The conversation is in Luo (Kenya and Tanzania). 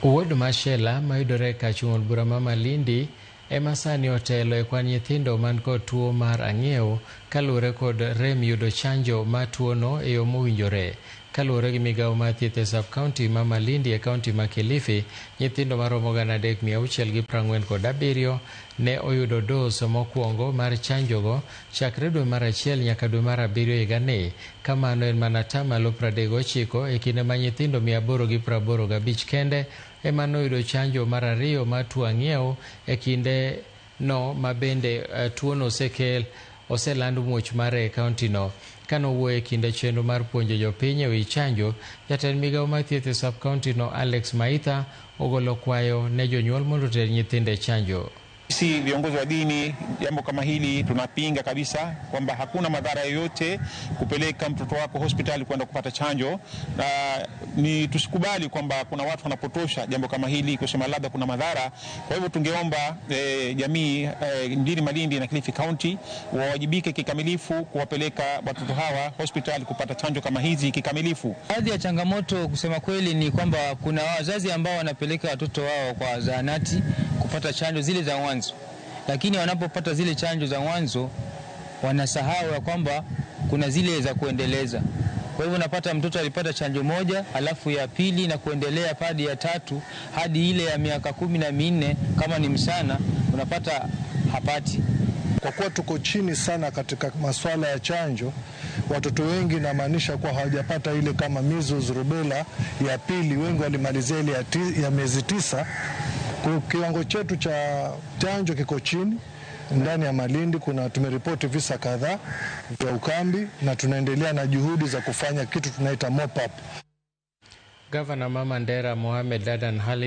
Ward ma Shela mayudore e kar chung' od bura ma Malindi ema sani otelo e kwan nyithindo man kod tuo mar ang'iew kaluwore kod rem yudo chanjo mar tuono e yo mowinjore. Kaluwore gi migawo mar thieth e sub-county ma Malindi e kaunti ma Kilifi, nyithindo maromo 3647 ne oyudo dos mokwongo mar chanjogo chakre dwe mar achiel nyaka dwe mar abiriyo higani, ka mano en mana 39% e kinde ma nyithindo 885 kende ema noyudo chanjo mar ariyo mar tuo ang'iew e kinde no ma bende tuono osekel oseland muoch mare e kaunti no. Kanowuoyo e kinde chenro mar puonjo jopiny e wi chanjo, jatend migawo mar thieth e sub-county no Alex Maitha ogolo kwayo ne jonyuol mondo oter nyithindo e chanjo. Sisi viongozi wa dini, jambo kama hili tunapinga kabisa kwamba hakuna madhara yoyote kupeleka mtoto wako hospitali kwenda kupata chanjo, na ni tusikubali kwamba kuna watu wanapotosha jambo kama hili kusema labda kuna madhara. Kwa hivyo tungeomba jamii mjini Malindi na Kilifi County wawajibike kikamilifu kuwapeleka watoto hawa hospitali kupata chanjo kama hizi kikamilifu. Baadhi ya changamoto kusema kweli ni kwamba kuna wazazi ambao wanapeleka watoto wao kwa zahanati kupata chanjo zile za mwanzo, lakini wanapopata zile chanjo za mwanzo wanasahau ya kwamba kuna zile za kuendeleza. Kwa hivyo unapata mtoto alipata chanjo moja, alafu ya pili na kuendelea hadi ya tatu hadi ile ya miaka 14, kama ni msichana unapata hapati. Kwa kuwa tuko chini sana katika masuala ya chanjo, watoto wengi namaanisha kuwa hawajapata ile kama measles, rubella ya pili, wengi walimalizia ile ya miezi 9. Kwa kiwango chetu cha chanjo kiko chini. Ndani ya Malindi kuna tumeripoti visa kadhaa vya ukambi na tunaendelea na juhudi za kufanya kitu tunaita mop up. Gavana ma Mandera Mohamed Adan Khalif.